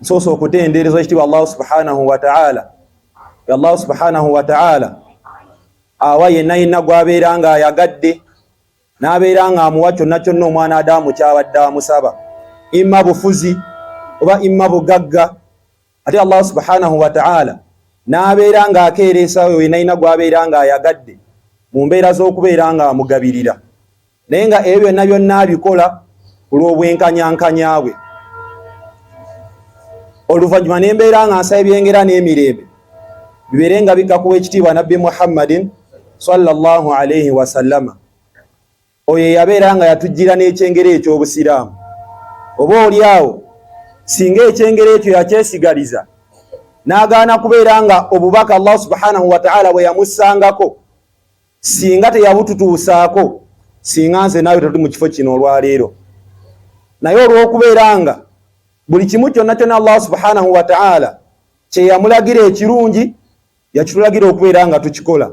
Nsoose okutendereza ekitiibwa Allahu subhanahu wa ta'ala. Allahu subhanahu wa ta'ala awa yenna yenna gw'abeera ng'ayagadde n'abeera ng'amuwa kyonna kyonna omwana Adamu ky'abadde amusaba, imma bufuzi oba imma bugagga. Ate Allah subhanahu wa ta'ala n'abeera ng'akeereesa oyo yenna yenna gw'abeera ng'ayagadde mu mbeera z'okubeera ng'amugabirira, naye nga ebyo byonna byonna abikola ku lw'obwenkanyankanya bwe. Oluvannyuma ne mbeera nga nsaba ebyengera n'emirembe bibeere nga bikka kuwa ekitiibwa Nabbi Muhammadin sallallahu alaihi wasallama, oyo eyabeera nga yatujjira n'ekyengera eky'Obusiraamu. Oba oli awo singa ekyengera ekyo yakyesigaliza n'agaana kubeera nga obubaka Allah subhanahu wataala bwe yamussangako singa teyabututuusaako, singa nze naawe tetuli mu kifo kino olwaleero. Naye olw'okubeera nga buli kimu kyonna kyonna Allah subhanahu wataala kye yamulagira ekirungi yakitulagira okubeera nga tukikola,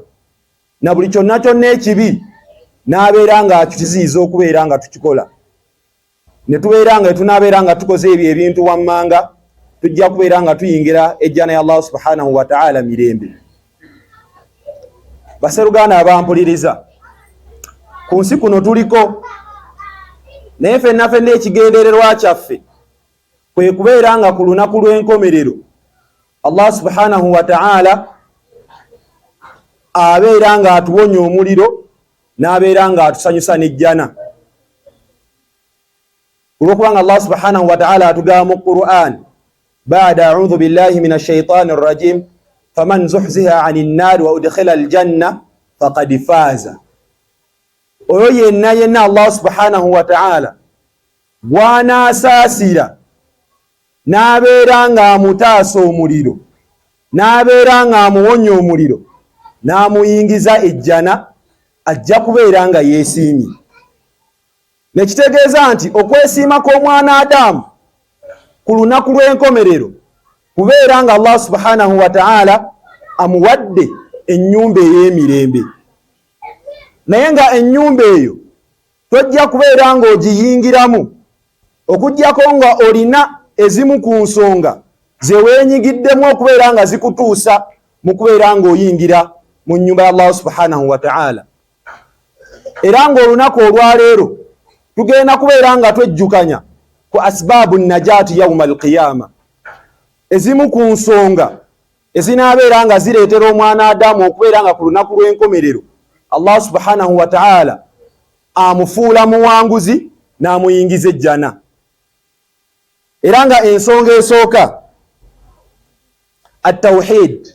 na buli kyonna kyonna ekibi n'abeera nga akituziyiza okubeera nga tukikola, ne tubeera nga tunaabeera nga tukoze ebyo ebintu wammanga, tujja kubeera nga tuyingira ejjana ya Allah subhanahu wa ta'ala mirembe. Baseruganda abampuliriza, ku nsi kuno tuliko, naye fenna fenna ekigendererwa kyaffe kwe kubeera nga ku lunaku lw'enkomerero Allah subhanahu wa ta'ala abeera ng'atuwonya omuliro n'abeera ng'atusanyusa n'ejjana, olw'okubanga Allah subhanahu wa ta'ala atugamba mu Qur'an ba'da a'udhu billahi minash shaitani rrajim faman zuhziha ani nnaari wa udkhila aljanna faqad faaza. Oyo yenna yenna Allah subhanahu wa ta'ala gw'anaasaasira n'abeera ng'amutaasa omuliro n'abeera ng'amuwonya omuliro n'amuyingiza ejjana, ajja kubeera nga yeesiimye. Ne kitegeeza nti okwesiima kw'omwana Adamu ku lunaku lw'enkomerero kubeera nga Allah subhanahu wa ta'ala amuwadde ennyumba ey'emirembe, naye nga ennyumba eyo tojja kubeera ng'ogiyingiramu okuggyako nga olina ezimu ku nsonga ze weenyigiddemu okubeera nga zikutuusa mu kubeera ng'oyingira mu nnyumba ya Allahu subhanahu wa ta'ala. Era ng'olunaku olwaleero tugenda kubeera nga twejjukanya ku asbaabu najaati yauma alqiyama, ezimu ku nsonga ezinaabeera nga zireetera omwana Adamu okubeera nga ku lunaku lw'enkomerero Allah subhanahu wa ta'ala amufuula muwanguzi n'amuyingiza ejjana. Era nga ensonga esooka at-tawhid,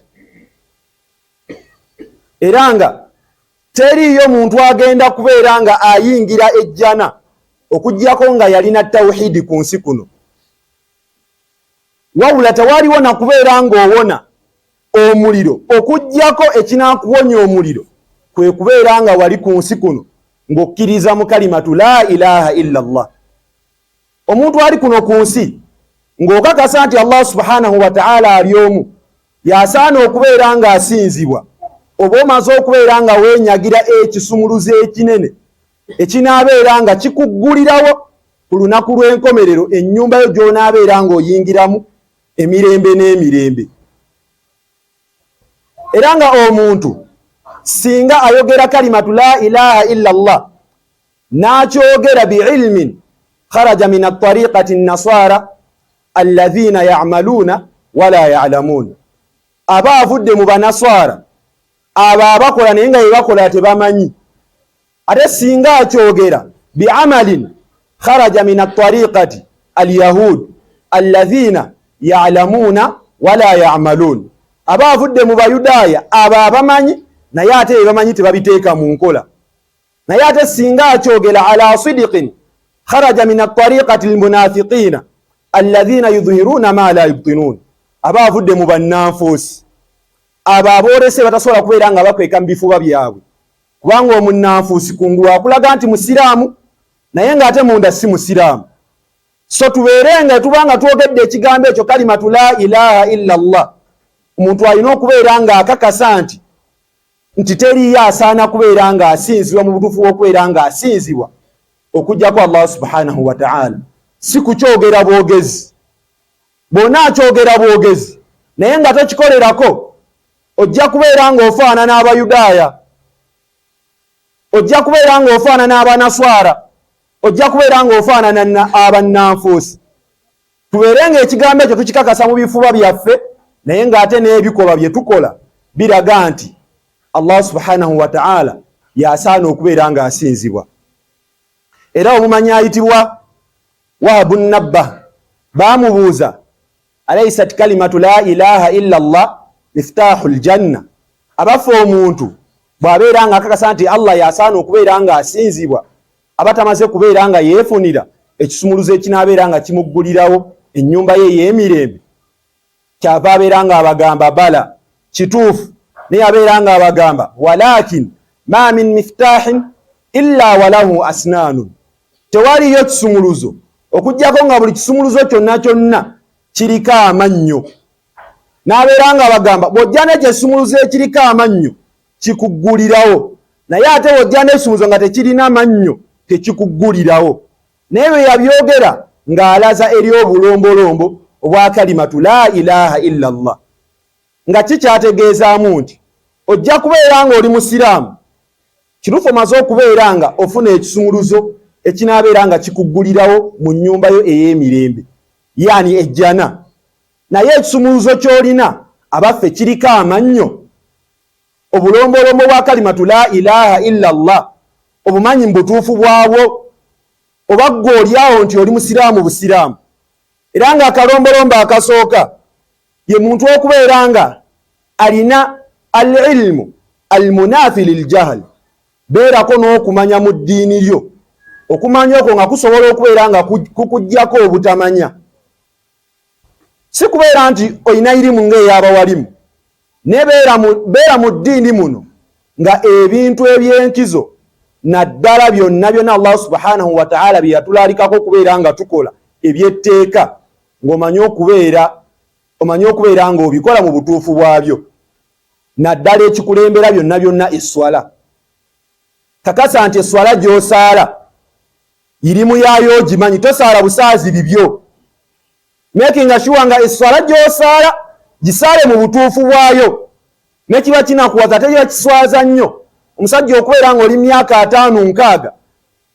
era nga teriiyo muntu agenda kubeera nga ayingira ejjana okuggyako nga yalina tawhidi ku nsi kuno. Wabula tewaliwo na kubeera ng'owona omuliro okuggyako ekinaakuwonya omuliro kwe kubeera nga wali ku nsi kuno ng'okkiriza mu kalimatu la ilaha illa Allah. Omuntu ali kuno ku nsi ng'okakasa nti Allah subhanahu wa ta'ala ali omu, y'asaana okubeera ng'asinzibwa, oba omaze okubeera nga weenyagira ekisumuluzo ekinene ekinaabeera nga kikuggulirawo ku lunaku lw'enkomerero ennyumba yo gy'onaabeera ng'oyingiramu emirembe n'emirembe. Era nga omuntu singa ayogera kalimatu la ilaha illa Allah n'akyogera biilmin kharaja min atariqati nasara alladhina yamaluuna wala yalamuun, aba avudde mu banaswara abo abakola naye nga byebakola tebamanyi. Ate singa akyogera biamalin kharaja min atariqati alyahud alladhina yalamuuna wala yamaluun, aba avudde mu bayudaaya abo abamanyi naye ate byebamanyi tebabiteeka mu nkola. Naye ate singa akyogera ala sidiqin kharaja min atariqati almunafiqina alladhina yudhhiruna ma la yubtinuun, aba avudde mu bannanfuusi abo aboolese batasobola kubeera nga bakweka mu bifuba byabwe, kubanga omunnanfuusi kungulu akulaga nti musiraamu naye ng'ate munda si musiraamu. So tubeere nga tuba nga twogedde ekigambo ekyo kalimatu la ilaha illa Allah, omuntu alina okubeera ng'akakasa nti teriiyo asaana kubeera ng'asinzibwa mu butuufu bw'okubeera ng'asinzibwa okuggyako Allah subhanahu wa ta'ala, si kukyogera bwogezi. Bw'onaakyogera bwogezi naye nga tokikolerako, ojja kubeera ng'ofaanana Abayudaaya, ojja kubeera ng'ofaanana Abanaswara, ojja kubeera ng'ofaanana abannanfuusi. Tubeere ng'ekigambo ekyo tukikakasa mu bifuba byaffe, naye ng'ate n'ebikolwa bye tukola biraga nti Allah subhanahu wa ta'ala y'asaana okubeera ng'asinzibwa. Era omumanyi ayitibwa Wahabu Nabba baamubuuza, alaisat kalimatu la ilaha illa Allah miftahu ljanna, abaffe omuntu bw'abeera nga akakasa nti Allah y'asaana okubeera ng'asinzibwa, aba tamaze kubeera nga yeefunira ekisumuluzo ekinaabeera nga kimuggulirawo ennyumba ye ey'emirembe? Kyava abeera ng'abagamba bala, kituufu, naye abeera ng'abagamba walakin ma min miftahin illa walahu asnanun, tewaliyo kisumuluzo okuggyako nga buli kisumuluzo kyonna kyonna kiriko amannyo. N'abeera ng'abagamba bw'ojja n'ekyo ekisumuluzo ekiriko amannyo kikuggulirawo, naye ate wojja n'ekisumuluzo nga tekirina mannyo tekikuggulirawo. Naye bwe yabyogera ng'alaza eri obulombolombo obwa kalimatu la ilaha illa Allah, nga kikyategeezaamu nti ojja kubeera ng'oli musiraamu kituufu, omaze okubeera nga ofuna ekisumuluzo ekinaabeera nga kikuggulirawo mu nnyumba yo ey'emirembe, yaani ejjana, naye ekisumuluzo ky'olina abaffe kiriko amannyo? Obulombolombo bwa kalimatu la ilaha illa Allah obumanyi mu butuufu bwabwo, oba ggwe oli awo nti oli musiraamu busiraamu? Era nga akalombolombo akasooka ye muntu okubeera nga alina al ilmu almunafi liljahal. Beerako n'okumanya mu ddiini lyo, okumanya okwo nga kusobola okubeera nga kukuggyako obutamanya. Si kubeera nti olina irimu ng'ey'abawalimu, naye beera mu ddiini muno nga ebintu eby'enkizo naddala byonna byonna Allah subhanahu wa ta'ala bye yatulaalikako okubeera nga tukola eby'etteeka, ng'omanyi okubeera omanyi okubeera ng'obikola mu butuufu bwabyo, naddala ekikulembera byonna byonna esswala. Kakasa nti esswala gy'osaala irimu yaayo ogimanyi, tosaala busaazi bibyo. Making sure nga esswala gy'osaala gisaale mu butuufu bwayo. Nekiba kinakuwaza ate kiba kiswaza nnyo omusajja okubeera ng'oli myaka 50 60,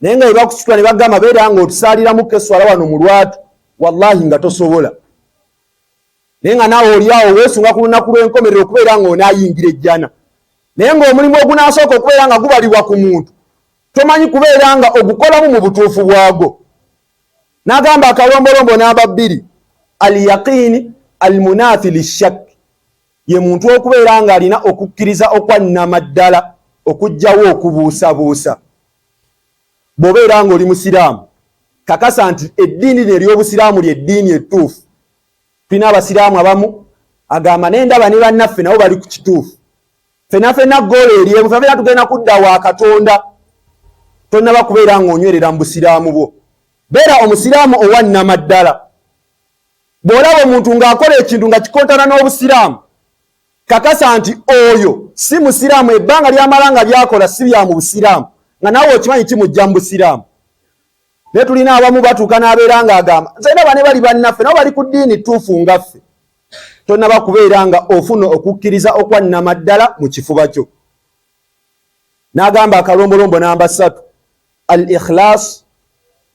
naye nga bebakusitula ne bagamba beera ng'otusaaliramuko esswala wano mu lwatu, wallahi nga tosobola, naye nga naawe oli awo weesunga ku lunaku lw'enkomerero okubeera ng'onaayingira ejjana, naye ng'omulimu ogunaasooka okubeera nga gubalibwa ku muntu tomanyi kubeera nga ogukolamu mu butuufu bwagwo. N'agamba akalombolombo namba 2, alyaqiini almunafi lishak, ye muntu okubeera ng'alina okukkiriza okwa nnamaddala okuggyawo okubuusabuusa. Bw'obeera ng'oli musiraamu, kakasa nti eddiini lino ery'obusiraamu ly'eddiini ettuufu. Tulina abasiraamu abamu agamba naye ndaba ne bannaffe nabo bali ku kituufu, fena fena goolo eri emu, fena fena tugenda kudda wa Katonda. Tonnaba kubeera ng'onywerera mu busiraamu bwo, beera omusiraamu owa nnamaddala. Bw'olaba omuntu ng'akola ekintu nga kikontana n'obusiraamu, kakasa nti oyo si musiraamu. Ebbanga lyamala nga byakola si bya mu busiraamu, nga naawe okimanyi kimujja mu busiraamu. Naye tulina abamu batuuka n'abeera ng'agamba nze ndaba ne bali bannaffe nabo bali ku ddiini ttuufu nga ffe. Tonnaba kubeera nga ofuna okukkiriza okwa nnamaddala mu kifuba kyo. N'agamba akalombolombo namba 3, al ikhlas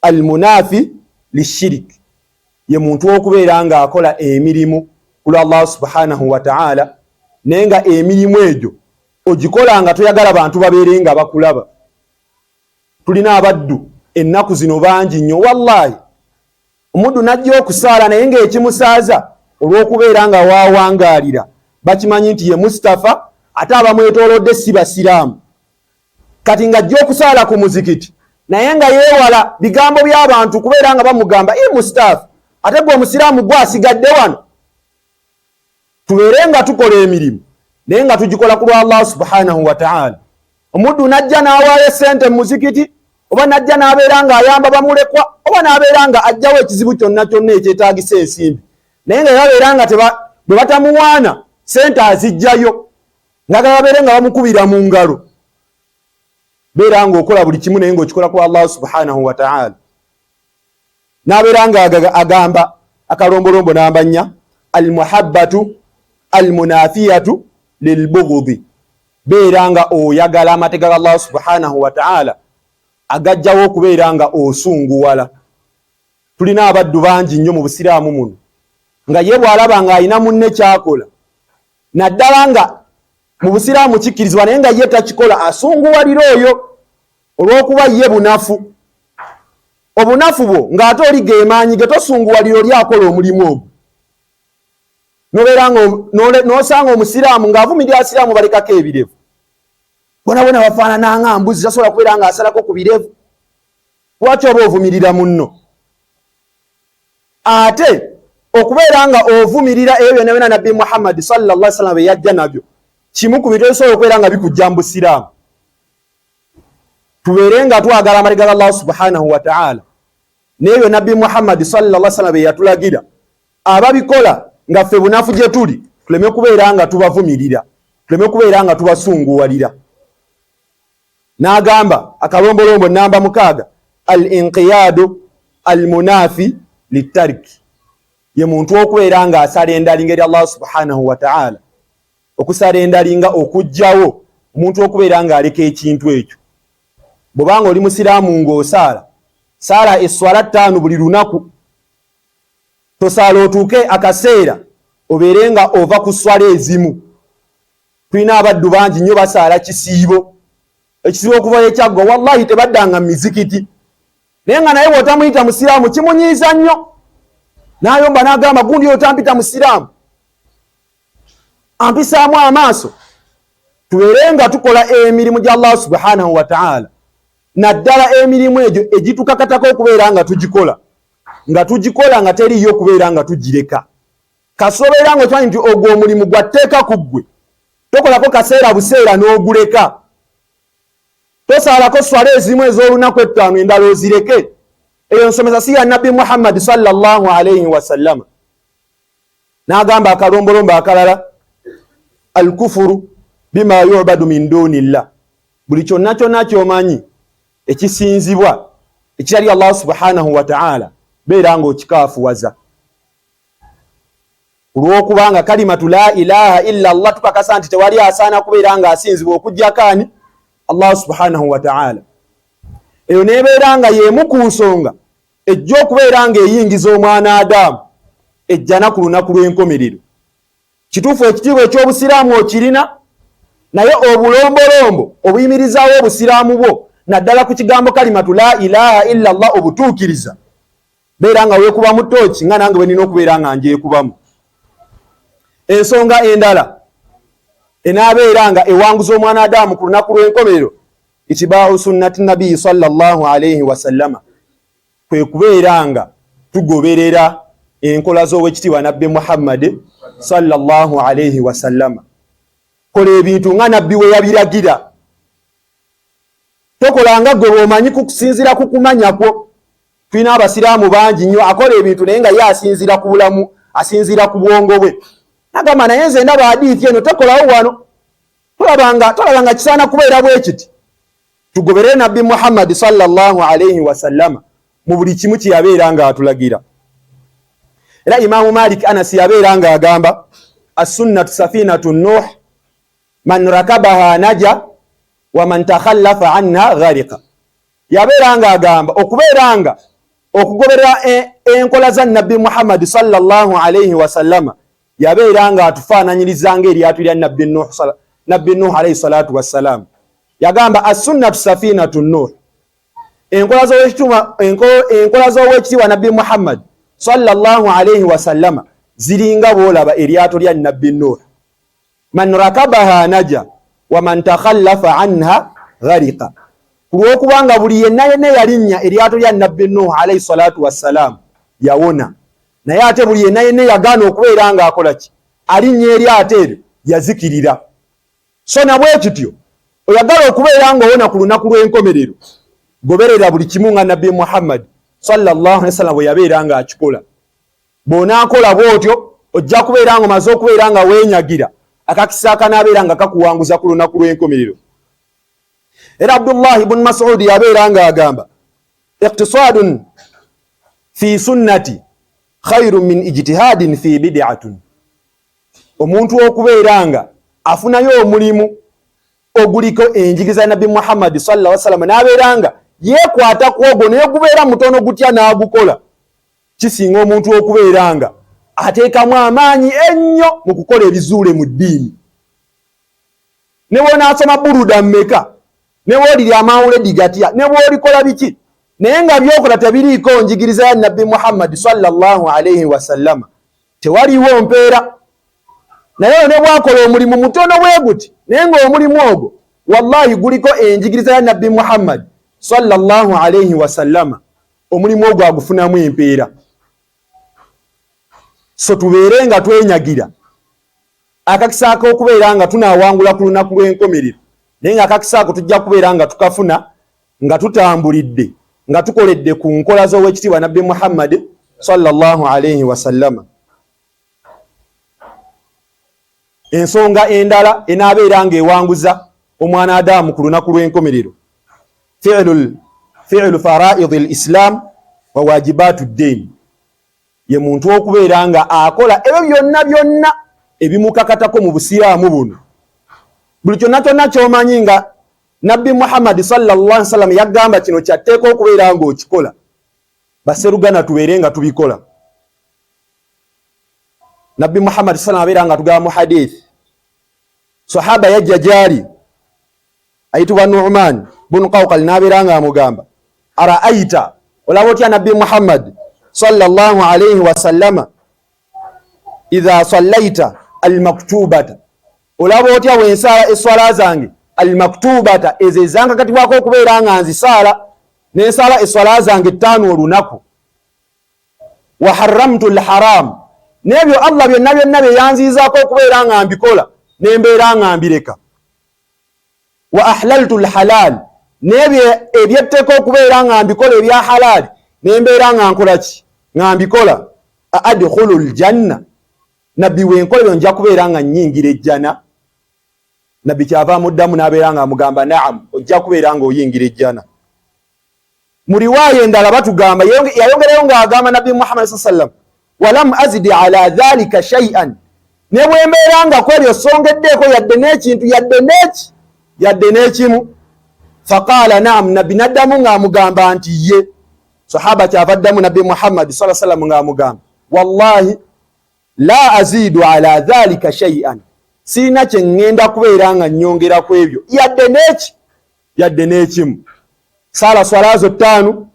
al munafi lishirik, ye muntu okubeera ng'akola emirimu ku lwa Allah subhanahu wa ta'ala, naye nga emirimu egyo ogikola nga toyagala bantu babeere nga bakulaba. Tulina abaddu ennaku zino bangi nnyo, wallahi omuddu n'ajja okusaala, naye ng'ekimusaaza olw'okubeera nga waawangaalira bakimanyi nti ye Mustafa, ate abamwetoolodde si basiraamu. Kati ng'ajja okusaala ku muzikiti, naye nga yeewala bigambo by'abantu kubeera nga bamugamba i Mustafa, ate gwe omusiraamu gwe asigadde wano. Tubeere nga tukola emirimu naye nga tugikola ku lwa Allah subhanahu wa ta'ala. Omuddu n'ajja n'awaayo essente mu muzikiti, oba n'ajja n'abeera ng'ayamba bamulekwa, oba n'abeera nga ajjawo ekizibu kyonna kyonna ekyetaagisa ensimbi, naye nga babeera nga bwe batamuwaana sente azijjayo, nga babeere nga bamukubira mu ngalo. Beera ng'okola buli kimu naye ng'okikola ku Allah subhanahu wa ta'ala. N'abeera nga agamba Akalombolombo namba 4, almuhabbatu almunafiyatu lilbughdi, beera nga oyagala amateeka ga Allah subhanahu wa ta'ala agajjawo okubeera nga osunguwala. Tulina abaddu bangi nnyo mu busiraamu muno nga ye bw'alaba ng'alina munne kyakola, naddala nga mu busiraamu kikkirizibwa, naye nga ye takikola, asunguwalira oyo olw'okuba ye bunafu. Obunafu bwo ng'ate oli gemaanyi ge, tosunguwalira oli akola omulimu ogwo. Nobeera n'osanga omusiraamu ng'avumirira asiraamu balekako ebirevu, bona bona bafaanana nga mbuzi, tasobola kubeera ng'asalako ku birevu. Lwaki oba ovumirira munno? Ate okubeera nga ovumirira ebyo byonna byonna Nabbi Muhammadi sallallahu alaihi wasallam bye yajja nabyo, kimu ku bintu ebisobola okubeera nga bikujja mu busiraamu. Tubeere nga twagala amateeka ga Allah subhanahu wa ta'ala n'ebyo Nabbi Muhammadi sallallahu alaihi wasallam bye yatulagira. Ababikola nga ffe bunafu gye tuli, tuleme kubeera nga tubavumirira, tuleme kubeera nga tubasunguwalira. N'agamba akalombolombo namba 6, al inqiyadu al munafi litarki, ye muntu okubeera nga asala endalinga eri Allah subhanahu wa ta'ala. Okusala endalinga okujjawo omuntu okubeera nga aleka ekintu ekyo. Bw'obanga oli musiraamu ng'osaala, saala esswala 5 buli lunaku, tosaala otuuke akaseera obeere nga ova ku sswala ezimu. Tulina abaddu bangi nnyo basaala kisiibo, ekisiibo okuva ekyaggwa wallahi tebaddanga mu mizikiti, naye nga naye bw'otamuyita musiraamu kimunyiiza nnyo, n'ayomba n'agamba gundi oyo tampita musiraamu, ampisaamu amaaso. Tubeere nga tukola emirimu gya Allah subhanahu wa ta'ala, naddala emirimu egyo egitukakatako okubeera nga tugikola, nga tugikola nga teriiyo okubeera nga tugireka. Kasobeera nga okimanyi nti ogwo omulimu gwa tteeka ku ggwe, tokolako kaseera buseera n'oguleka. Tosaalako swala ezimu ez'olunaku 5 endala ozireke. Eyo nsomesa si ya Nabbi Muhammad sallallahu alaihi wasallama. N'agamba akalombolombo akalala, alkufuru bima yubadu min dunillah, buli kyonna kyonna ky'omanyi ekisinzibwa ekitali Allah subhanahu wa ta'ala, beera ng'okikaafuwaza. Olw'okubanga kalimatu la ilaha illa Allah tukakasa nti tewali asaana kubeera ng'asinzibwa okuggyako ani? Allah subhanahu wa ta'ala. Eyo n'ebeera nga y'emu ku nsonga ejja okubeera ng'eyingiza omwana Adamu ejjana ku lunaku lw'enkomerero. Kituufu ekitiibwa eky'obusiraamu okirina, naye obulombolombo obuyimirizaawo obusiraamu bwo, naddala ku kigambo kalimatu la ilaha illa Allah obutuukiriza, beera nga weekubamu tooki nga nange bwe nina okubeera nga ngyekubamu. Ensonga endala enaabeera nga ewanguza omwana Adamu ku lunaku lw'enkomerero, itibau sunnati nabiyi sallallahu alaihi wasallama, kwe kubeera nga tugoberera enkola z'owekitiibwa Nabbi Muhammad sallallahu alaihi wasallama. Kola ebintu nga Nabbi we yabiragira, tokola nga gwe bw'omanyi kusinziira ku kumanya kwo. Tulina abasiraamu bangi nnyo akola ebintu naye nga ye asinziira ku bulamu, asinziira ku bwongo bwe. Nagamba naye nze ndaba hadithi eno tekolawo wano, tolabanga kisaana kubeera bwe kiti. Tugoberere Nabbi Muhammad sallallahu alaihi wasallama mu buli kimu kye yabeera ng'atulagira. Era Imaamu Malik Anas yabeera ng'agamba assunnatu safinatu Nuh man rakabaha naja wa man takhallafa anha gharika. Yabeera ng'agamba okubeera nga okugoberera enkola za Nabbi Muhammad sallallahu alaihi wasallama, yabeera ng'atufaananyiriza ng'eryato lya Nabbi Nuh alaihi salatu wassalam. Yagamba assunnatu safinatu Nuh, enkola z'owekitiibwa Nabbi Muhammad sallallahu alaihi wasallama ziringa bw'olaba eryato lya Nabbi Nuh, man rakabaha naja wa man takhallafa anha gharika. Ku lw'okubanga buli yenna yenna yalinnya eryato lya Nabbi Nuh alaihi salatu wassalam yawona, naye ate buli yenna yenna yagaana okubeera ng'akola ki, alinnya eryato eryo yazikirira. So nabwe kityo oyagala okubeera ng'owona ku lunaku lw'enkomerero, goberera buli kimu nga Nabbi Muhammad sallallahu alaihi wasallam bwe yabeera ng'akikola. Bw'onaakola bw'otyo ojja kubeera ng'omaze okubeera nga weenyagira akakisa akanaabeera nga kakuwanguza ku lunaku lw'enkomerero. Era Abdullahi ibn Mas'ud yabeera ng'agamba iqtisadun fi sunnati Khairu min ijtihadin fi bid'atun, omuntu okubeera nga afunayo omulimu oguliko enjigiriza ya Nabbi Muhammadi sallallahu alaihi wasallam n'abeera nga yeekwata ku ogwo naye gubeera mutono gutya n'agukola, kisinga omuntu okubeera nga ateekamu amaanyi ennyo mu kukola ebizuule mu ddiini. Ne bw'onaasoma buluda mmeka, ne bw'olirya amawuledi gatya, ne bw'olikola biki, naye nga by'okola tebiriiko njigiriza ya Nabbi Muhammadi sallallahu alaihi wasallama, tewaliwo mpeera. Naye oyo ne bwakola omulimu mutono bwe guti, naye ng'omulimu ogwo wallahi guliko enjigiriza ya Nabbi Muhammad sallallahu alaihi wasallama, omulimu ogwo agufunamu empeera. So tubeere nga twenyagira akakisa ak'okubeera nga tunaawangula ku lunaku lw'enkomerero, naye nga akakisa ako tujja kubeera nga tukafuna nga tutambulidde nga tukoledde ku nkola z'Owekitiibwa Nabbi Muhammad sallallahu alaihi wasallama. Ensonga endala enaabeera ng'ewanguza omwana Adamu ku lunaku lw'enkomerero, fi'lu faraidi lislam wa wajibaatu ddiini, ye muntu okubeera nga akola ebyo byonna byonna ebimukakatako mu Busiraamu buno. Buli kyonna kyonna ky'omanyi nga Nabbi Muhammadi sallallahu alaihi wasallam yagamba kino kyatteeka okubeera ng'okikola, baseruganda tubeere nga tubikola. Nabbi Muhammadi sallam abeera nga tugamba mu hadithi, sahaba yajja gyali ayitibwa Nu'man bunu Qawqal, n'abeera nga amugamba, araaita, olaba otya Nabbi Muhammad sallallahu alaihi wasallama, idha sallaita almaktubata, olaba otya wensaala eswala zange almaktubata, ezo ezankakatibwako okubeera nga nzisaala, nensaala eswala zange ttaano olunaku, wa haramtu lharam, n'ebyo Allah byonna byonna bye yanziizaako okubeera nga mbikola nembeera nga mbireka, wa ahlaltu lhalal, n'ebyo ebyetteeka okubeera nga mbikola ebya halaali nembeera nga nkola ki, nga mbikola, adkhulu ljanna, Nabbi wenkola ebyo nja kubeera nga nnyingira ejjana? Nabbi kyava amuddamu n'abeera nga amugamba, naam, ojja kubeera nga oyingira ejjana. Mu riwaaya endala batugamba yayongerayo ng'agamba Nabbi Muhammad saa sallam, walam azidi ala dhalika shaian, ne bwe mbeera nga kwebyo songeddeeko yadde n'ekintu yadde n'eki yadde n'ekimu. Faqaala naam, Nabbi n'addamu ng'amugamba nti ye. Sahaba kyava addamu Nabbi Muhammad saa sallam ng'amugamba, wallahi la aziidu ala dhalika shaian, sirina kye ŋŋenda kubeera nga nnyongera ku ebyo yadde n'eki yadde n'ekimu. Saala swala zo ttaano,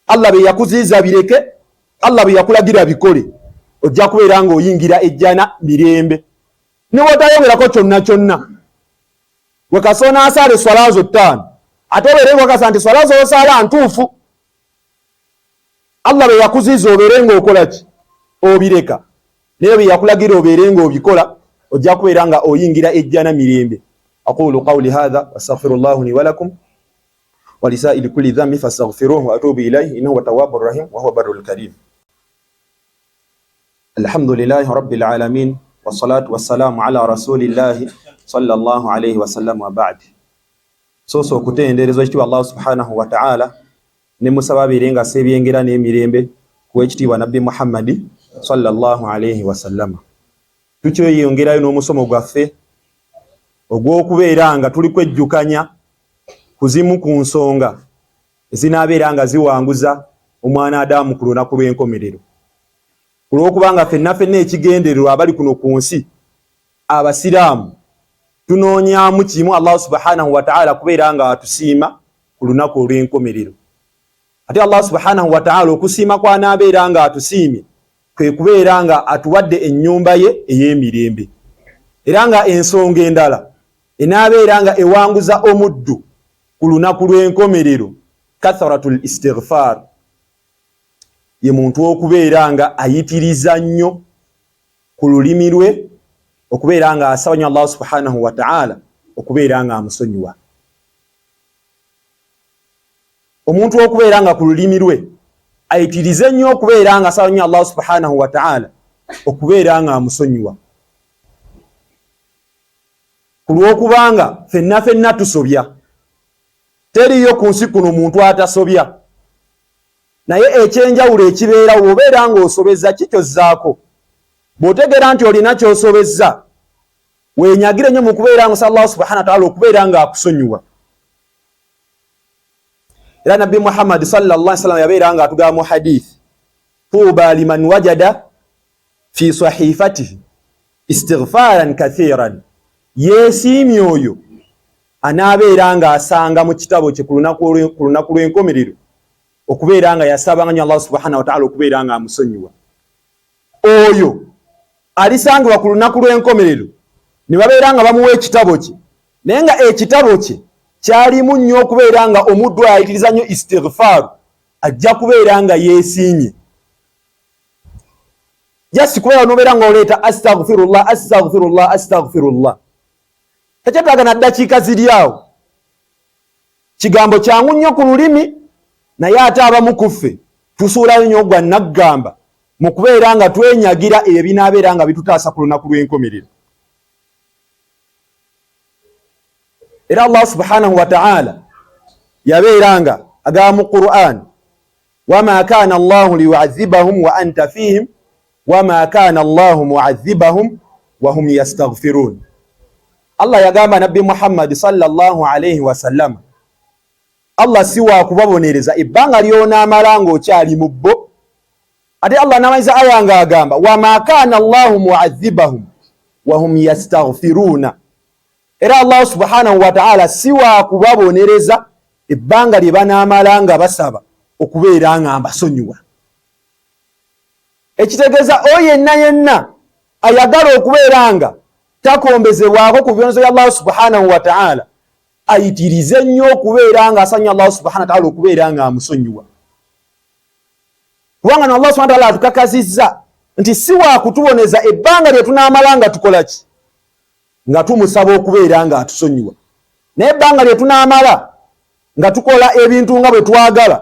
Allah bye yakuziiza bireke, Allah bye yakulagira bikole, ojja kubeera ng'oyingira ejjana mirembe ne bw'otayongerako kyonna kyonna. Wekasa onaasaala eswala zo ttaano, ate obeere ng'okakasa nti swala z'osaala ntuufu, Allah bye yakuziiza obeere ng'okola ki, obireka, naye bye yakulagira obeere ng'obikola, ojja kubeera nga oyingira ejjana mirembe. Aqulu qawli hadha wastaghfirullahu li walakum walisaili kulli dhambi fastaghfiruhu wa atubu ilayhi innahu huwa tawwabur rahim wa huwa barrul karim. Alhamdulillahi rabbil alamin wassalatu wassalamu ala rasulillahi sallallahu alayhi wasallam wa ba'd. Soso okutenderezwa ekitiibwa Allah subhanahu wa ta'ala, ne musaba abeere nga sebyengera n'emirembe ku w'ekitiibwa Nabbi Muhammadi sallallahu alayhi wasallama. Tukyeyongerayo n'omusomo gwaffe ogw'okubeera nga tuli kwejjukanya ku zimu ku nsonga ezinaabeera nga ziwanguza omwana Adamu ku lunaku lw'enkomerero, ku lw'okubanga fenna fenna ekigendererwa abali kuno ku nsi Abasiraamu tunoonyaamu kimu, Allah subhanahu wataala kubeera nga atusiima ku lunaku olw'enkomerero. Ate Allah subhanahu wataala okusiima kw'anaabeera nga atusiimye kwe kubeera nga atuwadde ennyumba ye ey'emirembe. Era nga ensonga endala enaabeera nga ewanguza omuddu ku lunaku lw'enkomerero, kathratul istighfar, ye muntu okubeera nga ayitiriza nnyo ku lulimi lwe okubeera nga asaba nnyo Allah subhanahu wataala okubeera nga amusonyiwa. Omuntu okubeera nga ku lulimi lwe ayitirize nnyo okubeera nga asaba nnyo Allah subhanahu wataala okubeera nga amusonyiwa, ku lw'okubanga fenna fenna tusobya, teriyo ku nsi kuno muntu atasobya. Naye ekyenjawulo ekibeerawo, bw'obeera ng'osobezza, ki kyozzaako? Bw'otegeera nti olina ky'osobezza, weenyagire nnyo mu kubeera nga osaba Allahu subhana wataala okubeera ng'akusonyiwa. Era Nabbi Muhammadi sallallahu alaihi wasallam yabeera nga atugamba mu hadith, tuuba liman wajada fi sahifatihi istighfaran kathiran, yeesiimye oyo anaabeera ng'asanga mu kitabo kye ku lunaku lw'enkomerero okubeera nga yasabanga nyo Allah subhanahu wataala okubeera nga amusonyiwa. Oyo alisangibwa ku lunaku lw'enkomerero ne babeera nga bamuwa ekitabo kye, naye nga ekitabo kye kyalimu nnyo okubeera nga omuddu ayitiriza nnyo istighfaaru, ajja kubeera nga yeesiimye. Just kubeera nobeera nga oleeta astaghfirullah, astaghfirullah, astaghfirullah, tekyetaaga na ddakiika ziri awo. Kigambo kyangu nnyo ku lulimi, naye ate abamu ku ffe tusuulayo nnyo gwa naggamba mu kubeera nga twenyagira ebyo binaabeera nga bitutaasa ku lunaku lw'enkomerero. Era Allah subhanahu wa ta'ala yabeera nga agamba mu Qur'an, wama kana Allahu liyuadhibahum wa anta fihim wama kana Allahu muadhibahum wahum yastaghfirun. Allah yagamba Nabbi Muhammad sallallahu alayhi wasallam, Allah si wa kubabonereza ebbanga lyonaamala ng'okyali mu bo. Ate Allah n'amanyiza aya ng'agamba, wama kana Allahu muadhibahum wahum yastaghfiruna. Era Allah subhanahu wataala si wa kubabonereza ebbanga lye banaamala nga basaba okubeera nga mbasonyiwa. Ekitegeeza oyo yenna yenna ayagala okubeera nga takombezebwako ku bibonerezo bya Allah subhanahu wataala, ayitirize nnyo okubeera nga asanya Allah subhanahu wataala okubeera nga amusonyiwa, kubanga no Allah subhanahu wataala atukakazizza nti si wa kutuboneza ebbanga lye tunaamala nga tukola ki, nga tumusaba okubeera nga atusonyiwa. Naye ebbanga lye tunaamala nga tukola ebintu nga bwe twagala,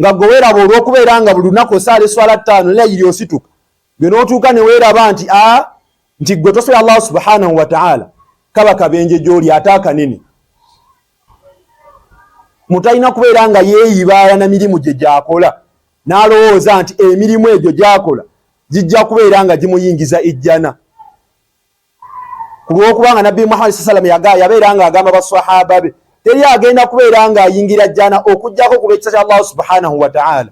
nga gwe weeraba olw'okubeera nga buli lunaku osaala eswala ttaano layiri osituka, gwe n'otuuka ne weeraba nti a nti gwe tosobola Allah subhanahu wataala, kaba kabenje gy'oli ate akanene. Mutalina kubeera nga yeeyibaala na mirimu gye gyakola n'alowooza nti emirimu egyo gy'akola gijja kubeera nga gimuyingiza ejjana, ku lw'okubanga Nabbi Muhammad saa salam yabeera nga agamba basahaba be, teri agenda kubeera nga ayingira jjana okuggyako ku lw'ekisa kya Allahu subhanahu wataala.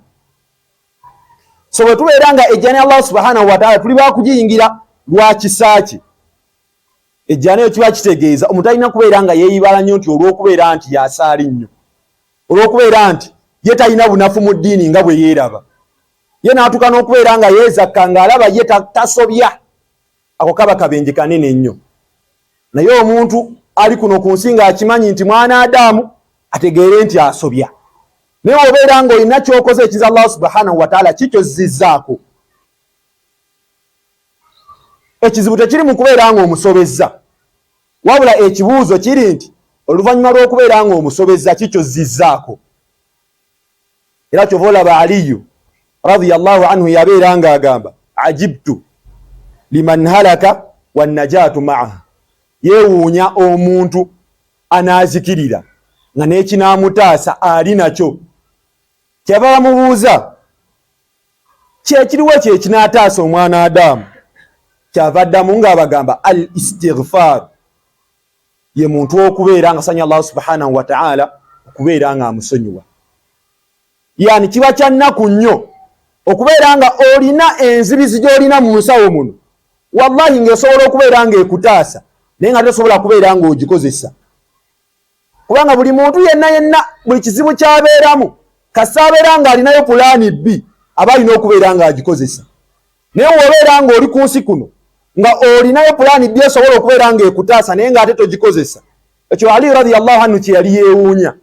So bwe tubeera nga ejjana ya Allahu subhanahu wataala tuli bakugiyingira lwa kisa kye, ejjana eyo kiba kitegeeza omuntu alina kubeera nga yeeyibala nnyo nti olw'okubeera nti yasaali nnyo, olw'okubeera nti ye talina bunafu mu ddiini nga bwe yeeraba, ye n'atuuka n'okubeera nga yeezakka ng'alaba ye tasobya, ako kaba kabenje kanene nnyo. Naye omuntu ali kuno ku nsi ng'akimanyi nti mwana Adamu, ategeere nti asobya. Naye obeera ng'olina ky'okoze ekiza Allah subhanahu wataala, kikyozzizzaako. Ekizibu tekiri mu kubeera ng'omusobezza, wabula ekibuuzo kiri nti oluvannyuma lw'okubeera ng'omusobezza, kikyozzizzaako? Era kyova olaba Aliyu radiyallahu anhu yabeera ng'agamba, ajibtu liman halaka wannajaatu maaha, yeewuunya omuntu anaazikirira nga n'ekinaamutaasa ali nakyo. Kyeyava bamubuuza, kyekiriwo ekyo ekinaataasa omwana Adamu? Kyava addamu ng'abagamba, al istighfar, ye muntu okubeera nga sanya Allah subhanahu wataala okubeera nga amusonyiwa. Yani kiba kya nnaku nnyo okubeera nga olina enzibizi gy'olina mu nsawo muno, wallahi ng'esobola okubeera ng'ekutaasa, naye nga tosobola kubeera ng'ogikozesa, kubanga buli muntu yenna yenna buli kizibu ky'abeeramu kasita abeera ng'alinayo pulaani bbi, aba alina okubeera ng'agikozesa. Naye wobeera ng'oli ku nsi kuno nga olinayo pulaani bbi esobola okubeera ng'ekutaasa, naye ng'ate togikozesa, ekyo Ali radiyallahu anhu kye yali yeewuunya,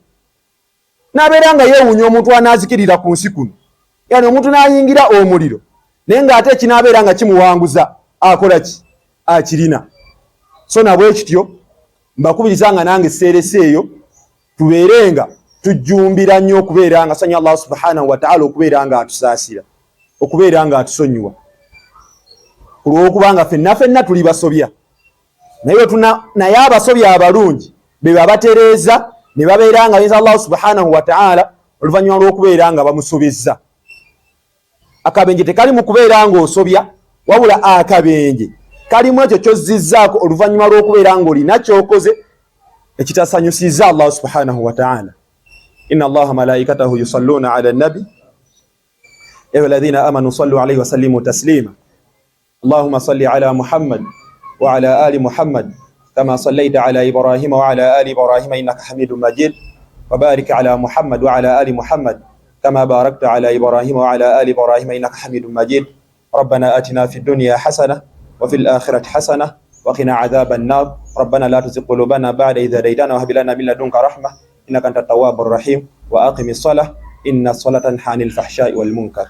n'abeera nga yeewuunya omuntu anaazikirira ku nsi kuno, yani omuntu n'ayingira omuliro, naye ng'ate ekinaabeera nga kimuwanguza akola ki, akirina. So nabwe kityo mbakubiriza nga nange seerese eyo, tubeere nga tujjumbira nnyo okubeera nga sanya Allah subhanahu wataala okubeera nga atusaasira, okubeera nga atusonyiwa, ku lw'okubanga fenna fenna tuli basobya. Naye tuna naye abasobya abalungi be babatereeza ne babeera nga bayinza Allah subhanahu wataala oluvannyuma lw'okubeera nga bamusobezza. Akabenje tekali mu kubeera ng'osobya, wabula akabenje kalimu ekyo kyozzizzaako oluvannyuma lw'okubeera ng'olina kyokoze ekitasanyusizza Allah subhanahu wa ta'ala. Inna Allaha malaikatahu yusalluna ala nabi ya ayyuhalladhina amanu sallu alayhi wa sallimu taslima. Allahumma salli ala Muhammad wa ala ali Muhammad kama sallaita ala Ibrahima wa ala ali Ibrahima innaka Hamidum Majid wa barik ala Muhammad wa ala ali Muhammad kama barakta ala Ibrahima wa ala ali Ibrahima innaka Hamidum Majid. Rabbana atina fid dunya hasana wa fil akhirati hasana wa qina adhaban nar. Rabbana la tuzigh qulubana ba'da idh hadaytana wa hab lana min ladunka rahma innaka antat tawwabur rahim. Wa aqimis salah inna salata tanha anil fahsha'i wal munkar.